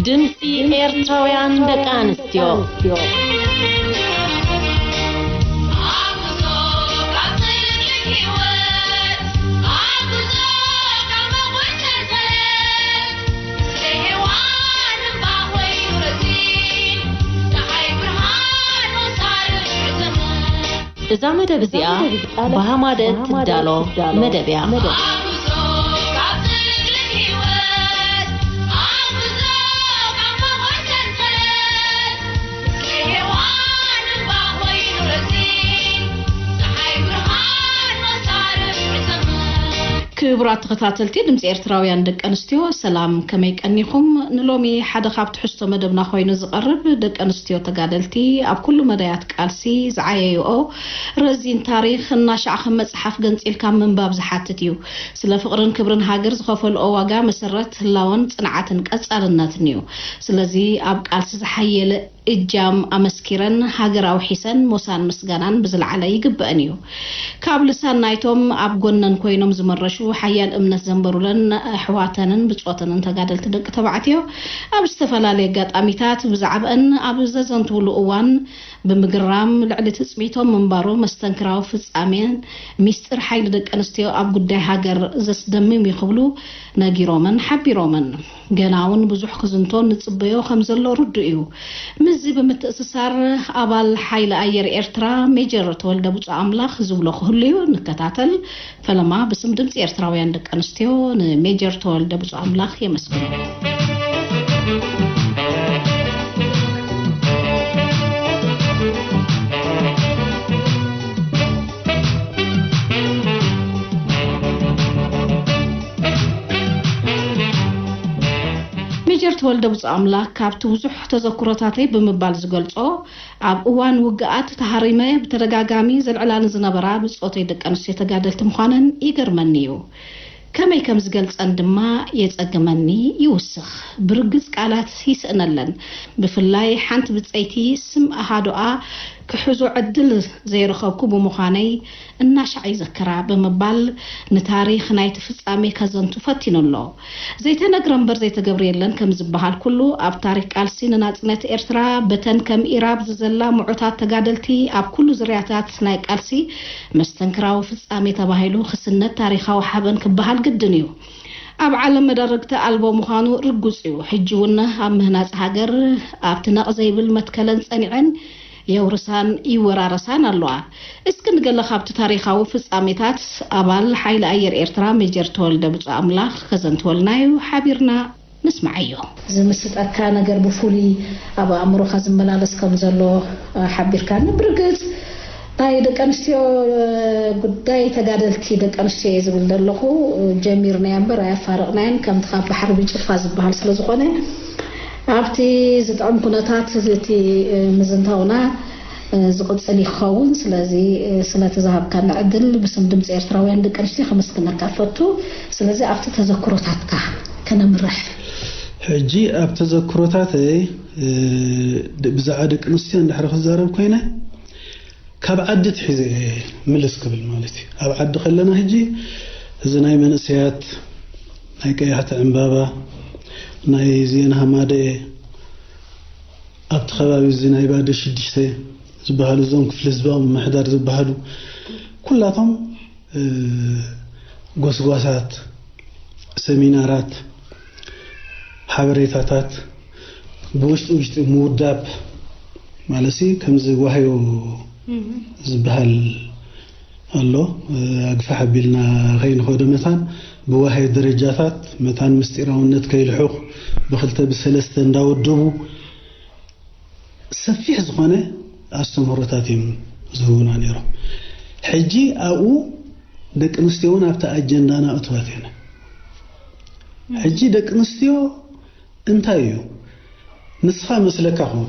ድምፂ ኤርትራውያን ደቂ ኣንስትዮ። እዛ መደብ እዚኣ ብሃማደ ትዳሎ መደብ እያ። ክቡራት ተኸታተልቲ ድምፂ ኤርትራውያን ደቂ ኣንስትዮ፣ ሰላም፣ ከመይ ቀኒኹም? ንሎሚ ሓደ ካብ ትሕዝቶ መደብና ኮይኑ ዝቐርብ፣ ደቂ ኣንስትዮ ተጋደልቲ ኣብ ኩሉ መዳያት ቃልሲ ዝዓየይኦ ረዚን ታሪኽ እናሻዕ ከም መጽሓፍ ገንጺልካ ምንባብ ዝሓትት እዩ። ስለ ፍቕርን ክብርን ሃገር ዝኸፈልኦ ዋጋ መሰረት ህላወን ጽንዓትን ቀጻልነትን እዩ። ስለዚ ኣብ ቃልሲ ዝሓየለ እጃም ኣመስኪረን ሃገር ኣውሒሰን ሞሳን ምስጋናን ብዝለዓለ ይግበአን እዩ። ካብ ልሳን ናይቶም ኣብ ጎነን ኮይኖም ዝመረሹ ሓያል እምነት ዘንበሩለን ኣሕዋተንን ብጾተንን ተጋደልቲ ደቂ ተባዕትዮ ኣብ ዝተፈላለየ ኣጋጣሚታት ብዛዕባአን ኣብ ዘዘንትውሉ እዋን ብምግራም ልዕሊ ትጽቢቶም ምንባሩ መስተንክራዊ ፍጻሜን ሚስጥር ሓይሊ ደቂ ኣንስትዮ ኣብ ጉዳይ ሃገር ዘስደምም እዩ ክብሉ ነጊሮምን ሓቢሮምን። ገና እውን ብዙሕ ክዝንቶ ንጽበዮ ከም ዘሎ ርዱእ እዩ። ምስዚ ብምትእስሳር ኣባል ሓይሊ ኣየር ኤርትራ ሜጀር ተወልደ ብፁዕ ኣምላኽ ዝብሎ ክህሉ እዩ። ንከታተል። ፈለማ ብስም ድምፂ ኤርትራውያን ደቂ ኣንስትዮ ንሜጀር ተወልደ ብፁዕ ኣምላኽ የመስግኖ። ሜጀር ተወልደ ብፁዕ ኣምላኽ ካብቲ ብዙሕ ተዘክሮታተይ ብምባል ዝገልጾ፣ ኣብ እዋን ውግኣት ተሃሪመ ብተደጋጋሚ ዘልዕላኒ ዝነበራ ብጾተይ ደቂ ኣንስትዮ ተጋደልቲ ምዃነን ይገርመኒ እዩ። ከመይ ከም ዝገልጸን ድማ የጸግመኒ፣ ይውስኽ። ብርግጽ ቃላት ይስእነለን። ብፍላይ ሓንቲ ብጸይቲ ስም ኣሃዶኣ ክሕዞ ዕድል ዘይረኸብኩ ብምዃነይ እናሻዕ ይዘክራ ብምባል ንታሪኽ ናይቲ ፍጻሜ ከዘንቱ ፈቲኑ ኣሎ። ዘይተነግረ እምበር ዘይተገብረ የለን ከም ዝበሃል ኩሉ፣ ኣብ ታሪኽ ቃልሲ ንናጽነት ኤርትራ በተን ከም ኢራብ ዝዘላ ምዑታት ተጋደልቲ ኣብ ኩሉ ዝርያታት ናይ ቃልሲ መስተንክራዊ ፍጻሜ ተባሂሉ ክስነድ ታሪኻዊ ሓበን ክበሃል ግድን እዩ። ኣብ ዓለም መዳርግቲ ኣልቦ ምዃኑ ርጉጽ እዩ። ሕጂ እውን ኣብ ምህናጽ ሃገር ኣብቲ ነቕ ዘይብል መትከለን ጸኒዐን የውርሳን ይወራረሳን ኣለዋ። እስኪ ንገለ ካብቲ ታሪኻዊ ፍጻሜታት ኣባል ሓይሊ ኣየር ኤርትራ ሜጀር ተወልደ ብፁዕ ኣምላኽ ከዘንትወልና እዩ። ሓቢርና ንስምዓዮ። ዝምስጠካ ነገር ብፍሉይ ኣብ ኣእምሮኻ ዝመላለስ ከም ዘሎ፣ እ፣ ሓቢርካኒ። ብርግጽ ናይ ደቂ ኣንስትዮ፣ እ፣ ጉዳይ ተጋደልቲ ደቂ ኣንስትዮ እየ ዝብል ዘለኹ። እ፣ ጀሚርናዮ እምበር ኣየፋረቕናዮን። ከምቲ ካብ ባሕሪ ብጭልፋ ዝበሃል ስለ ዝኾነ፣ ኣብቲ ዝጥዕም ኩነታት እቲ፣ እ፣ ምዝንታውና፣ እ፣ ዝቕጽል ይኸውን። ስለዚ፣ እ፣ ስለቲ ዝሃብካና ዕድል ብስም ድምፂ ኤርትራውያን ደቂ ኣንስትዮ ከመስግነካ እፈቱ። ስለዚ ኣብቲ ተዘክሮታትካ ከነምርሕ። ሕጂ ኣብ ተዘክሮታተይ፣ እ፣ ድ-፣ ብዛዕባ ደቂ ኣንስትዮ እንድሕሪ ክዛረብ ኮይነ፣ ካብ ዓዲ ትሒዘ እየ ምልስ ክብል ማለት እዩ። ኣብ ዓዲ ከለና ሕጂ እዚ ናይ መንእሰያት፣ ናይ ቀያሕቲ ዕምባባ፣ ናይ ዜና ሃማደ፣ ኣብቲ ከባቢ እዚ ናይ ባዶ ሽዱሽተ ዝበሃሉ፣ እዞም ክፍሊ ህዝባዊ ምምሕዳር ዝበሃሉ ኩላቶም፣ እ፣ ጎስጓሳት፣ ሰሚናራት፣ ሓበሬታታት ብውሽጢ ውሽጢ ምውዳብ ማለትሲ፣ ከምዚ ዋህዮ ዝበሃል ኣሎ። ኣግፋሕ ኣቢልና ከይንኸዶ መታን ብዋህዮ ደረጃታት መታን ምስጢራውነት ከይልሑቕ ብኽልተ ብሰለስተ እንዳወደቡ ሰፊሕ ዝኾነ ኣስተምህሮታት እዮም ዝህቡና ነይሮም። ሕጂ ኣብኡ ደቂ ኣንስትዮ እውን ኣብቲ ኣጀንዳና እትዋት እየን። ሕጂ ደቂ ኣንስትዮ እንታይ እዩ? ንስኻ መስለካ ኹን፣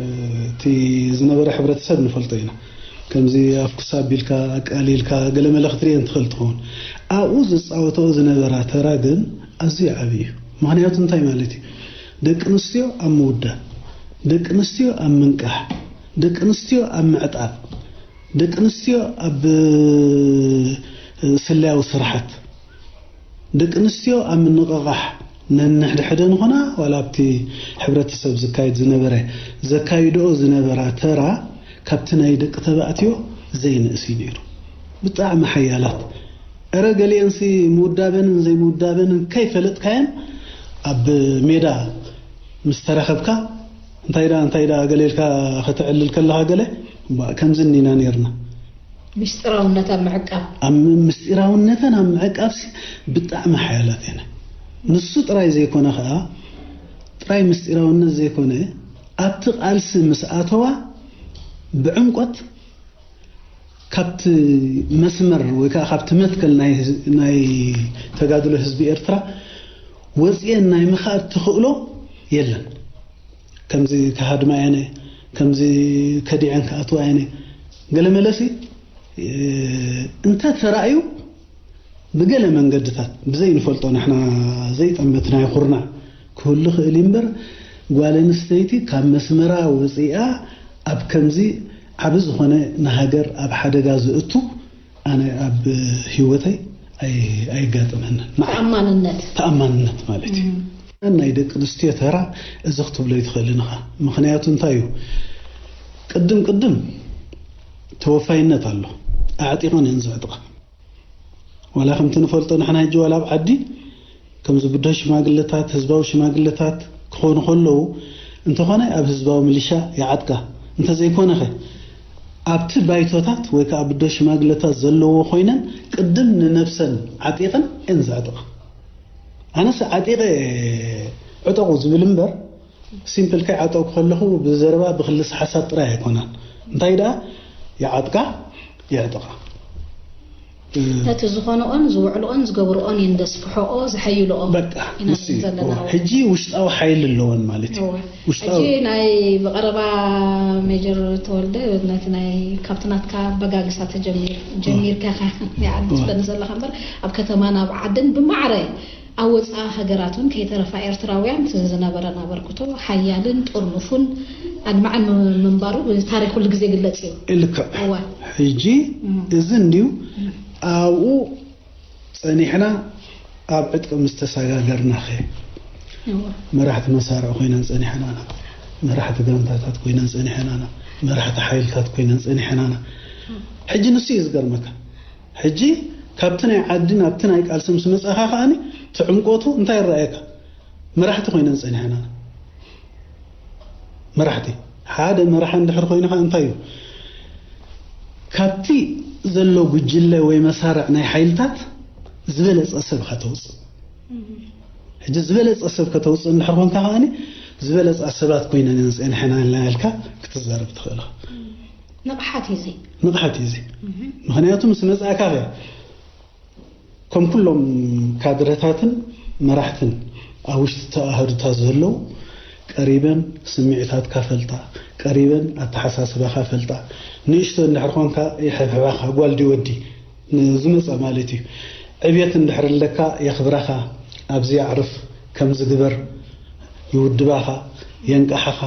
እ፣ እቲ ዝነበረ ሕብረተሰብ ንፈልጦ ኢና። ከምዚ ኣፍኩስ ኣቢልካ፣ ኣቃሊልካ፣ ገለመለ ክትርእየን ትኽእል ትኸውን። ኣብኡ ዝጻወተኦ ዝነበራ ተራ ግን ኣዝዩ ዓቢ እዩ። ምኽንያቱ እንታይ ማለት እዩ? ደቂ ኣንስትዮ ኣብ ምውዳብ፣ ደቂ ኣንስትዮ ኣብ ምንቃሕ፣ ደቂ ኣንስትዮ ኣብ ምዕጣቕ፣ ደቂ ኣንስትዮ ኣብ፣ እ፣ ስለያዊ ስራሓት፣ ደቂ ኣንስትዮ ኣብ ምንቕቓሕ፣ ነንሕድሕደን ኾና ዋላ ኣብቲ ሕብረተሰብ ዝካየድ ዝነበረ፣ ዘካይድኦ ዝነበራ ተራ ካብቲ ናይ ደቂ ተባዕትዮ ዘይንእስ እዩ ነይሩ። ብጣዕሚ ሓያላት። እረ ገሊአንሲ ምውዳበንን ዘይምውዳበንን ከይፈለጥካየን ኣብ ሜዳ ምስ ተራኸብካ እንታይ ደኣ እንታይ ደኣ ገለ ኢልካ ከተዕልል ከለኻ ገለ እባ ከምዚ እኒና ነይርና። ምስጢራውነት ኣብ ምዕቃብ ኣብ ምስጢራውነተን ኣብ ምዕቃብሲ ብጣዕሚ ሓያላት እየን። ንሱ ጥራይ ዘይኮነ ከዓ ጥራይ ምስጢራውነት ዘይኮነ ኣብቲ ቃልሲ ምስ ኣተዋ ብዕምቆት ካብቲ መስመር ወይ ከዓ ካብቲ መትከል ናይ ህዝ- ናይ ተጋድሎ ህዝቢ ኤርትራ ወፅኤን ናይ ምኻድ ተኽእሎ የለን። ከምዚ ክሃድማ እየነ፣ ከምዚ ከዲዐን ክኣትዋ እየነ፣ ገለ መለሲ እንተ ተራእዩ ብገለ መንገድታት ብዘይንፈልጦ ንሕና ዘይጠመትናዮ ኩርናዕ ክህሉ ይኽእል እዩ እምበር ጓል ኣንስተይቲ ካብ መስመራ ወፂኣ ኣብ ከምዚ ዓቢ ዝኾነ ንሃገር ኣብ ሓደጋ ዝእቱ ኣነ ኣብ ህይወተይ ኣይ- ኣይጋጥመንን። ንዓይ ተኣማንነት ተኣማንነት ማለት እዩ። ናይ ደቂ ኣንስትዮ ተራ እዚ ክትብሎ ይትኽእልን ኢኻ። ምኽንያቱ እንታይ እዩ? ቅድም ቅድም ተወፋይነት ኣሎ። ኣዕጢቐን እየን ዝዕጥቓ። ዋላ ከምቲ ንፈልጦ ንሕና ሕጂ ዋላ ኣብ ዓዲ ከምዚ ብድሆ ሽማግለታት፣ ህዝባዊ ሽማግለታት ክኾኑ ከለዉ እንተኾነ ኣብ ህዝባዊ ሚሊሻ ይዓጥቃ። እንተዘይኮነኸ ኣብቲ ባይቶታት ወይ ከዓ ብድሆ ሽማግለታት ዘለዎ ኮይነን ቅድም ንነብሰን ዓጢቐን እየን ዝዕጥቓ። ኣነስ ዓጢቐ ዕጠቑ ዝብል እምበር ሲምፕል ከይዓጠቑ ከለኹ ብዘረባ ብክልስ ሓሳብ ጥራይ ኣይኮናን። እንታይ ደኣ ይዓጥቃ ይዕጥቓ። ነቲ ዝኾነኦን ዝውዕልኦን ዝገብርኦን እየን ዘስፍሖኦ ዘሐይልኦ በቃ ኢና ንሱ እዩ። ዘለና። ሕጂ ውሽጣዊ ሓይሊ ኣለወን ማለት እዩ። እወ። ውሽጣዊ ሕጂ ናይ ብቐረባ ሜጀር ተወልደ ነቲ ናይ ካብቲ ናትካ ኣበጋግሳ ተጀሚር ጀሚርካ ኢኻ ይዓዲ ትብለኒ ዘለኻ እምበር ኣብ ከተማን ኣብ ዓድን ብማዕረ ኣብ ወፃኢ ሃገራት እውን ከይተረፋ ኤርትራውያን እቲ ዝነበረን ኣበርክቶ ሓያልን ጥርኑፉን ኣድማዕን ም- ምንባሩ ታሪክ ኩሉ ግዜ ይግለጽ እዩ። ልክዕ። እወ። ሕጂ እም። እዚ እንድዩ ኣብኡ ጸኒሕና ኣብ ዕጥቂ ምስ ተሰጋገርናኸ እወ። መራሕቲ መሳርዕ ኮይነን ጸኒሐናና፣ መራሕቲ ጋንታታት ኮይነን ጸኒሐናና፣ መራሕቲ ሓይልታት ኮይነን ጸኒሐናና። ሕጂ ንሱ እዩ ዝገርመካ። ሕጂ ካብቲ ናይ ዓዲ ናብቲ ናይ ቃልሲ ምስ መጻኻ ከኣኒ እቲ ዕምቆቱ እንታይ ይረኣየካ? መራሕቲ ኮይነን ጸኒሐናና። መራሕቲ ሓደ መራሒ እንድሕር ኮይኑ ከዓ እንታይ እዩ ካብቲ ዘሎ ጉጅለ ወይ መሳርዕ ናይ ሓይልታት ዝበለፀ ሰብ ካ ተውፅእ ሕጂ ዝበለፀ ሰብ ከተውፅእ እንድሕር ኮንካ ከዓኒ ዝበለፃ ሰባት ኮይነን እየን ፀኒሐና ኢልና ኢልካ ክትዛረብ ትኽእል ኢኻ። ንቕሓት እዩ እዚ። ንቕሓት እዩ እዚ። ምኽንያቱ ምስ መፃእካ ከ ከም ኩሎም ካድረታትን መራሕትን ኣብ ውሽጢ ተኣሃዱታት ዘለዉ ቀሪበን ስምዒታትካ ፈልጣ፣ ቀሪበን ኣተሓሳስባኻ ፈልጣ። ንእሽቶ እንድሕር ኾንካ የሕብሕባኻ፣ ጓል ድዩ ወዲ ንዝመፀ ማለት እዩ። ዕብየት እንድሕር ኣለካ የኽብራኻ፣ ኣብዚ ኣዕርፍ፣ ከምዚ ግበር ይውድባኻ፣ የንቃሓኻ፣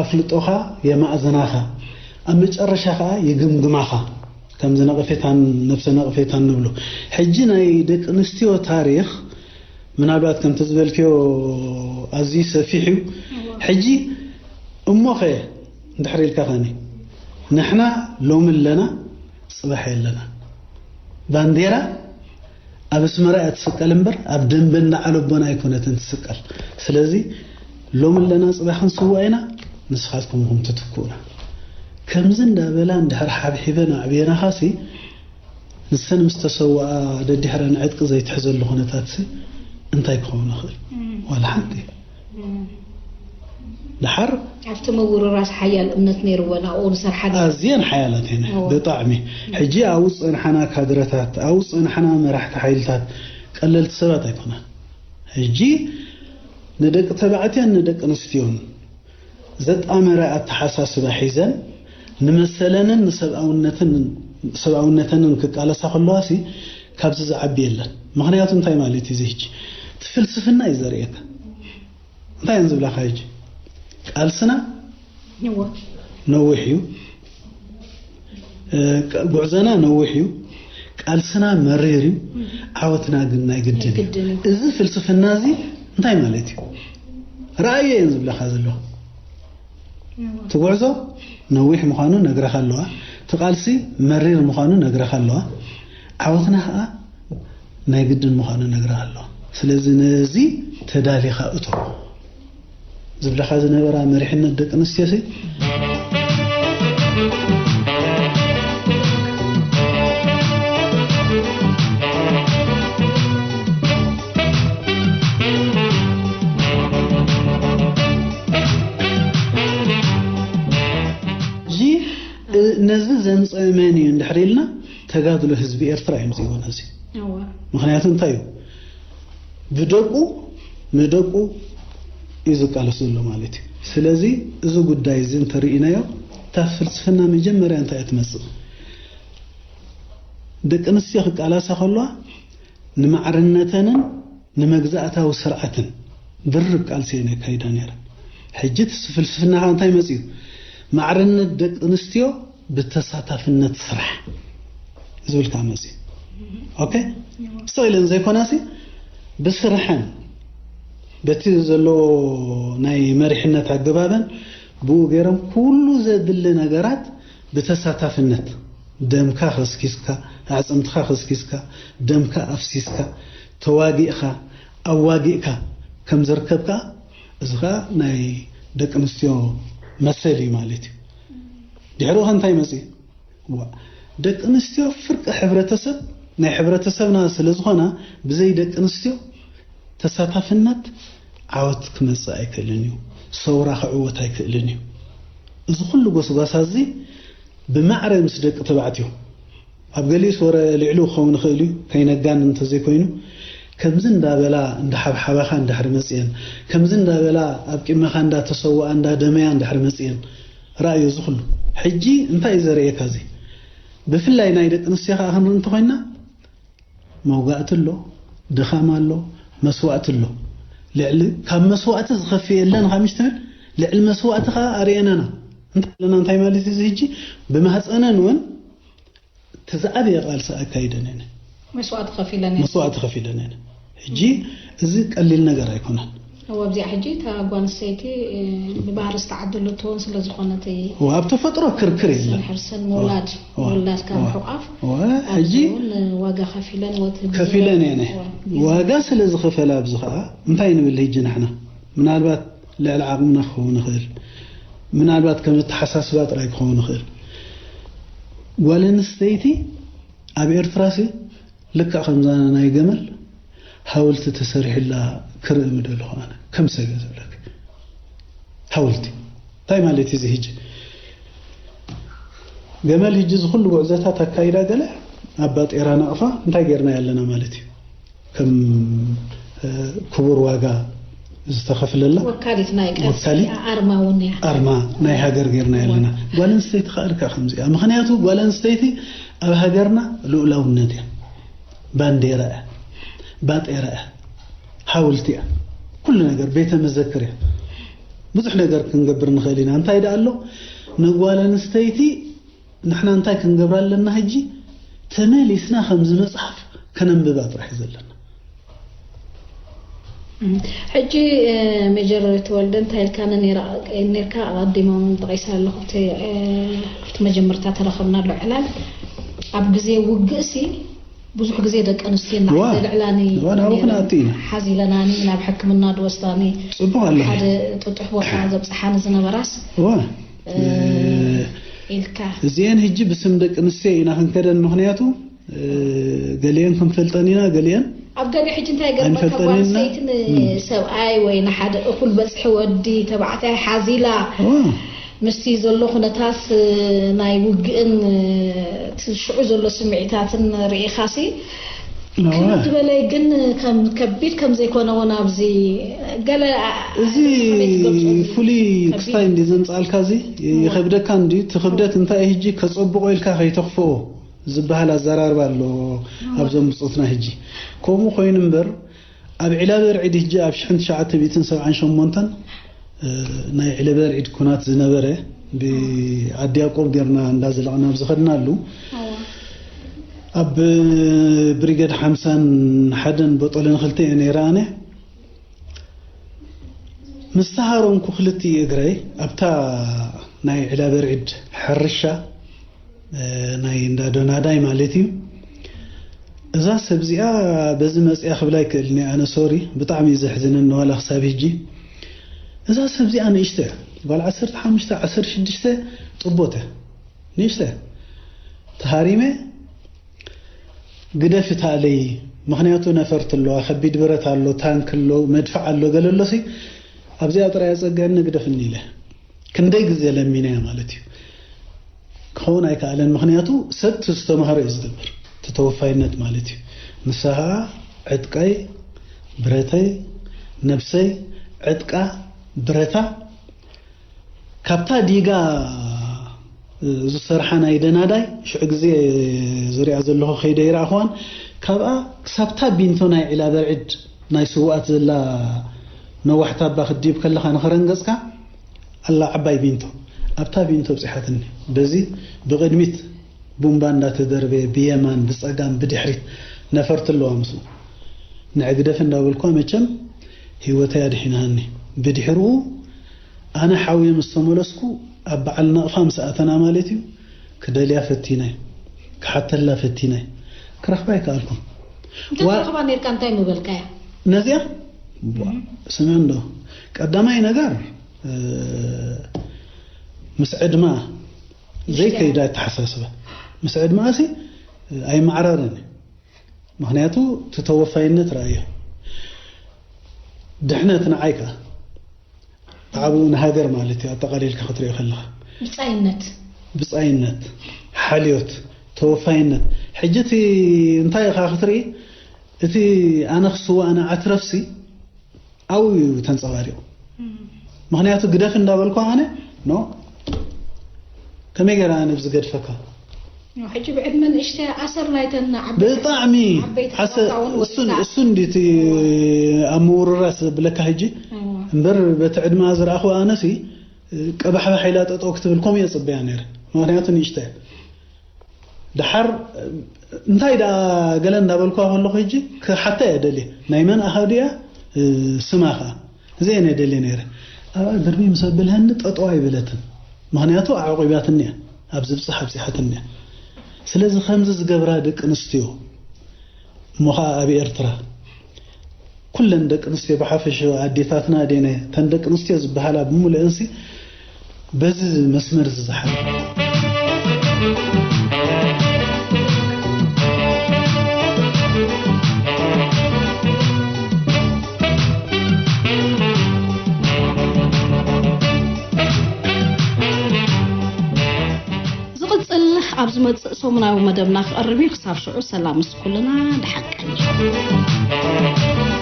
ኣፍልጦኻ የማእዝናኻ፣ ኣብ መጨረሻ ኸዓ ይግምግማኻ። ከምዚ ነቐፌታን ነብሰ ነቐፌታን ንብሎ። ሕጂ ናይ ደቂ ኣንስትዮ ታሪኽ ምናልባት ከምቲ ዝበልክዮ ኣዝዩ ሰፊሕ እዩ። ሕጂ እሞኸ እንድሕር ኢልካ ኸኒ ንሕና ሎሚ ኣለና ጽባሕ የለና። ባንዴራ ኣብ ኣስመራ እያ ትስቀል እምበር ኣብ ደንበ እንዳዓለቦና ኣይኮነትን ትስቀል። ስለዚ ሎሚ ኣለና ጽባሕ ክንስዋእ ኢና፣ ንስኻትኩም ኢኹም ትትክኡና። ከምዚ እንዳበላ እንድሕር ሓብሒበን ኣዕብየናኻሲ ንሰን ምስ ተሰውኣ ደድሕረን ዕጥቂ ዘይትሕዘሉ ኩነታትሲ እንታይ ክኸውን ይኽእል? ዋላ ሓንቲ። ድሓር ኣብቲ ምውርራስ ሓያል እምነት ነይርወን ኣብኡ ንሰርሓ ነይረን። ኣዝየን ሓያላት እየን እወ። ብጣዕሚ። ሕጂ ኣብኡ ዝጸንሓና ካድረታት፣ ኣብኡ ዝጸንሓና መራሕቲ ሓይልታት ቀለልቲ ሰባት ኣይኮናን። ሕጂ ንደቂ ተባዕትዮን ንደቂ ኣንስትዮን ዘጣመረ ኣተሓሳስባ ሒዘን ንመሰለንን ንሰብኣውነትን ሰብኣውነተንን ክቃለሳ ከለዋሲ ካብዚ ዝዓቢ የለን። ምኽንያቱ እንታይ ማለት እዩ እዚ ሕጂ? እቲ ፍልስፍና እዩ ዘርእየካ። እንታይ እየን ዝብላኻ ሕጂ? ቃልስና እወ። ነዊሕ እዩ። እ፣ ቅ- ጉዕዞና ነዊሕ እዩ። ቃልስና መሪር እዩ። ዓወትና ግን ናይ ግድን እዩ። ግድን እዩ። እዚ ፍልስፍና እዚ እንታይ ማለት እዩ? ራእየ እየን ዝብለኻ ዘለዋ። እቲ ጉዕዞ ነዊሕ ምዃኑ ነግረኻ ኣለዋ። እቲ ቃልሲ መሪር ምዃኑ ነግረኻ ኣለዋ። ዓወትና ከዓ ናይ ግድን ምዃኑ ነግረኻ ኣለዋ። ስለዚ ነዚ ተዳሊኻ እቶ ዝብለኻ ዝነበራ መሪሕነት ደቂ ኣንስትዮሲ፣ እዚ ነዚ ዘምፀአ መን እዩ እንድሕር ኢልና፣ ተጋድሎ ህዝቢ ኤርትራ እዩ ምፅእዎ ነዚ። ምክንያቱ እንታይ እዩ? ብደቁ ንደቁ እዩ ዝቃለስ ዘሎ ማለት እዩ። ስለዚ እዚ ጉዳይ እዚ እንተርኢናዮ፣ እታ ፍልስፍና መጀመርያ እንታይ እያ ትመጽእ? ደቂ ኣንስትዮ ክቃላሳ ከለዋ ንማዕርነተንን ንመግዛእታዊ ስርዓትን ድርብ ቃልሲ እየን የካይዳ ነይረን። ሕጂ እቲ ፍልስፍና ከኣ እንታይ መጽኡ? ማዕርነት ደቂ ኣንስትዮ ብተሳታፍነት ስራሕ ዝብል ከኣ መጽኡ። ኦኬ? ስቕ ኢለን ዘይኮናሲ ብስርሐን በቲ ዘለዎ ናይ መሪሕነት ኣገባበን ብኡ ገይሮም ኩሉ ዘድሊ ነገራት ብተሳታፍነት ደምካ ከስኪስካ፣ ኣዕፅምትኻ ከስኪስካ፣ ደምካ ኣፍሲስካ፣ ተዋጊእካ፣ ኣዋጊእካ ከም ዘርከብካ፣ እዚ ኸዓ ናይ ደቂ ኣንስትዮ መሰል እዩ ማለት እዩ። ድሕሪኡ ኸ እንታይ መፅእ? ዋ፣ ደቂ ኣንስትዮ ፍርቂ ሕብረተሰብ፣ ናይ ሕብረተሰብና ስለ ዝኾና፣ ብዘይ ደቂ ኣንስትዮ ተሳታፍነት ዓወት ክመፅእ ኣይክእልን እዩ። ሰውራ ክዕወት ኣይክእልን እዩ። እዚ ኩሉ ጎስጓሳ እዚ ብማዕረ ምስ ደቂ ተባዕትዮ፣ ኣብ ገሊኡስ ወረ ልዕሉ ክኸውን ይኽእል እዩ፣ ከይነጋን እንተዘይኮይኑ፣ ከምዚ እንዳበላ እንዳሓብሓባኻ እንድሕሪ መፅየን፣ ከምዚ እንዳበላ ኣብ ቂመኻ እንዳተሰወኣ እንዳደመያ እንድሕሪ መፅየን፣ ራእዩ እዚ ኩሉ። ሕጂ እንታይ እዩ ዘርእየካ እዚ? ብፍላይ ናይ ደቂ ኣንስትዮ ከኣ ክንርኢ እንተኾይንና፣ መውጋእቲ ኣሎ፣ ድኻም ኣሎ፣ መስዋእቲ ኣሎ። ልዕሊ፣ ካብ መስዋእቲ ዝኸፍእ የለን፣ ካብ ምሽ ትብል፣ ልዕሊ መስዋእቲ ከኣ ኣርእየናና። እንታይ ኣለና፣ እንታይ ማለት እዩ እዚ ሕጂ? ብማህፀነን እውን እቲ ዝዓበየ ቃልሲ ኣካይደን እየን። መስዋእቲ ከፊለን እየን። መስዋእቲ ከፊለን እየን። ሕጂ እዚ ቀሊል ነገር ኣይኮነን። እወ፣ ኣብዚኣ ሕጂ እታ ጓል ኣንስተይቲ፣ እ፣ ብባህሪ ዝተዓደለቶ እውን ስለ ዝኾነት እየ። እወ፣ ኣብ ተፈጥሮ ክርክር የለን። ሕርስን እወ፣ ምውላድ፣ እወ፣ ምውላድካ እወ፣ ምሕቋፍ እወ፣ ኣብዚ ሕጂ እውን ዋጋ ከፊለን ወት ከፊለን እየን። እወ። ዋጋ ስለ ዝኸፈላ ኣብዚ ኸዓ እንታይ ንብል ሕጂ ንሕና? ምናልባት ልዕሊ ዓቕምና ክኸውን ይኽእል። ምናልባት ከም ኣተሓሳስባ ጥራይ ክኸውን ይኽእል። ጓል ኣንስተይቲ ኣብ ኤርትራሲ ልክዕ ከምዛ ናይ ገመል ሓወልቲ ተሰሪሑላ ክርኢ ምደለኹ ኣነ ከም ሰብ እየ ዝብለኪ። ሓወልቲ እንታይ ማለት እዩ እዚ ሕጂ? ገመል ሕጂ እዚ ኩሉ ጉዕዞታት ኣካይዳ ገለ ኣብ ባጤራ ናቕፋ እንታይ ጌርና ኣለና ማለት እዩ? ከም፣ እ፣ ክቡር ዋጋ ዝተኸፍለላ ወካሊት ናይ ቃልሲ ወካሊት ኣርማ እውን እያ። ኣርማ ናይ ሃገር ጌርና ኣለና። ጓል ኣንስተይቲ ከኣ ልክዕ ከምዚኣ። ምኽንያቱ ጓል ኣንስተይቲ ኣብ ሃገርና ልኡላውነት እያ። ባንዴራ እያ። ባጤራ እያ። ሓወልቲ እያ። ኩሉ ነገር ቤተ መዘክር እያ። ብዙሕ ነገር ክንገብር ንኽእል ኢና። እንታይ ደኣ ኣሎ? ንጓል ኣንስተይቲ ንሕና እንታይ ክንገብራ ኣለና ሕጂ? ተመሊስና ከምዚ መጽሓፍ ከነንብባ ጥራሕ እዩ ዘለና። እም፣ ሕጂ፣ እ፣ ሜጀር ተወልደ እንታይ ኢልካኒ ነይራ-፣ ነይርካ? ኣቐዲሞም ጠቒሰ ኣለኹ። ኣብቲ፣ እ፣ ኣብቲ መጀመርታ ተረኸብናሉ ዕላል ኣብ ግዜ ውግእሲ ብዙሕ ግዜ ደቂ ኣንስትዮ ዋ፣ እናዓደልዕላኒ ዋ፣ ናብኡ ነይረን። ክንኣቱ ኢና። ሓዚለናኒ፣ ናብ ሕክምና ዝወስዳኒ፣ ጽቡቕ ኣለኺ። ሓደ ጥጡሕ ቦታ ዘብጽሓኒ ዝነበራስ፣ ዋ፣ እ፣ እ፣ ኢልካ። እዚአን ሕጂ ብስም ደቂ ኣንስትዮ ኢና ክንከደን፣ ምኽንያቱ፣ እ፣ ገሊአን ክንፈልጠን ኢና፣ ገሊአን ኣብ ገሊኡ ሕጂ እንታይ ገርመካ፣ ኣይንፈልጠን ጓል ኢና። ኣንስተይቲ እም። ንሰብኣይ ወይ ንሓደ እኹል በጽሒ ወዲ ተባዕታይ ሓዚላ ዋ። ምስቲ ዘሎ ኩነታት ናይ ውግእን እቲ ሽዑ ዘሎ ስምዒታትን ርኢኻሲ እዋ። ክብድ በለይ፣ ግን ከም ከቢድ ከም ዘይኮነ እውን ኣብዚ ገለ እዚ ከመይ ትገልጾ? ፍሉይ ከቢድ። ክስታይ እንዲ ዘምጻልካ እዚ እዋ። ይኸብደካ እንዲ እቲ ክብደት እንታይ እዩ ሕጂ ከጸብቆ ኢልካ ከይተኽፍኦ ዝበሃል ኣዘራርባ ኣሎ እዋ። ኣብዞም ብጾትና ሕጂ። ከምኡ ኮይኑ እምበር ኣብ ዒላበርዒድ ሕጂ ኣብ ሽሕን ትሽዓተ ሚእትን ሰብዓን ሸሞንተን፣ እ፣ ናይ ዒላበርዒድ ኩናት ዝነበረ ብዓዲ ያዕቆብ ጌርና እንዳዘለቕና ኣብ ዝኸድናሉ፣ ኣዎ። ኣብ ብሪገድ ሓምሳን ሓደን ቦጦለን ክልተ እየ ነይረ ኣነ። ምስ ተሃረምኩ ክልቲኡ እግረይ ኣብታ ናይ ዕላበርዒድ ሕርሻ፣ እ፣ ናይ እንዳ ዶናዳይ ማለት እዩ። እዛ ሰብ እዚኣ በዚ መጽያ ክብላ ኣይክእልን እየ ኣነ፣ ሶሪ፣ ብጣዕሚ እዩ ዘሕዝነኒ ዋላ ክሳብ ሕጂ። እዛ ሰብ እዚኣ ንእሽተ እያ፣ ጓል ዓሰርተ ሓሙሽተ ዓሰርተ ሽዱሽተ ጥቦት እያ፣ ንእሽተ እያ። ተሃሪመ ግደፊ ታለይ፣ ምኽንያቱ ነፈርቲ ኣለዋ፣ ከቢድ ብረት ኣሎ፣ ታንክ ኣሎ፣ መድፍዕ ኣሎ፣ ገለ ኣሎ ሲ፣ ኣብዚኣ ጥራይ ኣጸግዕኒ ግደፍኒ ኢለ። ክንደይ ግዜ ለሚነያ ማለት እዩ። ክኸውን ኣይከኣለን፣ ምኽንያቱ ሰብ እቲ ዝተማህሮ እዩ ዝገብር፣ እቲ ተወፋይነት ማለት እዩ። ንሳ ኸኣ ዕጥቀይ፣ ብረተይ፣ ነብሰይ፣ ዕጥቃ፣ ብረታ፣ ካብታ ዲጋ ዝሰርሓ ናይ ደናዳይ ሽዑ ግዜ ዝሪኣ ዘለኹ ከይደ ይረኣኽዋን፣ ካብኣ ክሳብታ ቢንቶ ናይ ዒላ በርዕድ ናይ ስውኣት ዘላ ነዋሕታ እባ ክትድይብ ከለኻ ንኸረን ገጽካ ኣላ ዓባይ ቢንቶ፣ ኣብታ ቢንቶ ኣብጺሓትኒ። በዚ ብቕድሚት ቡምባ እንዳተደርበየ ብየማን ብጸጋም ብድሕሪት ነፈርቲ ኣለዋ ምስኡ። ንዕግደፍ እንዳበልኳ መቸም ህይወተይ ኣድሒናኒ። ብድሕርኡ ኣነ ሓውየ ምስ ተመለስኩ ኣብ በዓል ናቕፋ ምስ ኣተና ማለት እዩ፣ ክደልያ ፈቲነ፣ ክሓተላ ፈቲነ፣ ክረኽባ ኣይከኣልኩን። ዋ- እንተትረኽባ ነርካ እንታይ ምበልካያ? ነዚኣ? ዋ፣ እም። ስምዕ እንዶ፣ ቀዳማይ ነገር፣ እ፣ ምስ ዕድማ ዘይከይዳ ኣተሓሳስባ። ምስ ዕድማ ሲ ኣይመዓራረን እዩ። ምኽንያቱ እቲ ተወፋይነት ረኣዮ። ድሕነት ንዓይ ከኣ ብዓብኡ ንሃገር ማለት እዩ፣ ኣጠቓሊልካ ክትሪኦ ከለኻ። ብጻይነት። ብጻይነት፣ ሓልዮት፣ ተወፋይነት። ሕጂ እቲ እንታይ ኢኻ ክትርኢ? እቲ ኣነ ክስዋእ ንዓትረፍሲ ኣብኡ እዩ ተንጸባሪቑ። እም። ምኽንያቱ ግደፍ እንዳበልኩ ኣነ፣ ኖ፣ ከመይ ገይረ ኣነ ብዝገድፈካ? ሕጂ ብዕድመ ንእሽተይ ኣሰር ናይተን ዓበይቲ ብጣዕሚ ዓበይቲ ሓሰ-፣ ሓሳውን እሱን፣ ወሲዳ። እሱን እንዲ እቲ ኣብ ምውርራስ ዘብለካ ሕጂ። እዋ። እምበር በቲ ዕድመኣ ዝረኣኹ ኣነሲ ቀባሕባሕ ኢላ ጠጠው ክትብል ከምኡ እየ ጽበያ ነይረ። ምኽንያቱ ንእሽተይ እያ። ደሓር እንታይ ደኣ ገለ እንዳበልኳ ከለኹ ሕጂ ክሓታ እየ ደልየ። ናይ መን ኣሃዱ እያ? እ፣ ስማ ኸኣ። እዚ እየ ደልየ ነይረ። ኣብኣ ግርሚ ምስ ኣብልሃኒ ጠጠው ኣይበለትን። ምኽንያቱ ኣዕቂባትኒ እያ። ኣብ ዝብጻሕ ኣብጺሓትኒ እያ። ስለዚ ከምዚ ዝገብራ ደቂ ኣንስትዮ እሞ ኸኣ ኣብ ኤርትራ ኩለን ደቂ ኣንስትዮ ብሓፈሽኡ ኣዴታትና ደነ፣ እተን ደቂ ኣንስትዮ ዝበሃላ ብምሉአንሲ በዚ መስመር እዚ ዝሓለፋ። ዝቕጽል ኣብ ዝመጽእ ሰሙናዊ መደብና ክቐርብ እዩ። ክሳብ ሽዑ ሰላም ምስ ኩልና፣ ደሓን ቀንዩ።